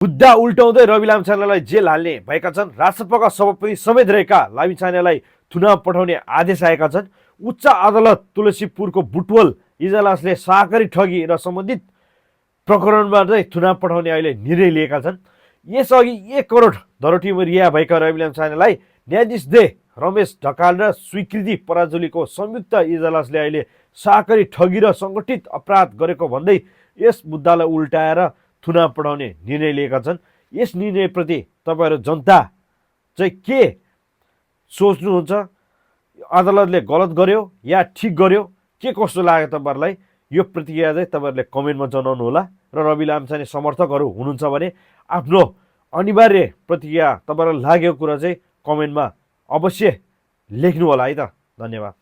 मुद्दा उल्टाउँदै रवि लामिछानेलाई जेल हाल्ने भएका छन्। राजसभाका सभापति समेत रहेका लामिछानेलाई थुनामा पठाउने आदेश आएका छन्। उच्च अदालत तुलसीपुरको बुटवल इजलासले सहकारी ठगी र सम्बन्धित प्रकरणमा चाहिँ थुनामा पठाउने अहिले निर्णय लिएका छन्। यसअघि 1 करोड धरोटीमा रिहा भएका रवि लामिछानेलाई न्यायाधीश दे रमेश ढकाल र स्वीकृति पराजुलीको संयुक्त इजलासले अहिले सहकारी ठगी र सङ्गठित अपराध गरेको भन्दै यस मुद्दालाई उल्टाएर थुनामा पठाउने निर्णय लिएका छन्। यस निर्णयप्रति तपाईँहरू जनता चाहिँ के सोच्नुहुन्छ? अदालतले गलत गर्यो या ठिक गर्यो? के कस्तो लाग्यो तपाईँहरूलाई? यो प्रतिक्रिया चाहिँ तपाईँहरूले कमेन्टमा जनाउनु होला। र रवि लामिछाने समर्थकहरू हुनुहुन्छ भने आफ्नो अनिवार्य प्रतिक्रिया तपाईँहरूलाई लागेको कुरा चाहिँ कमेन्टमा अवश्य लेख्नु होला है त। धन्यवाद।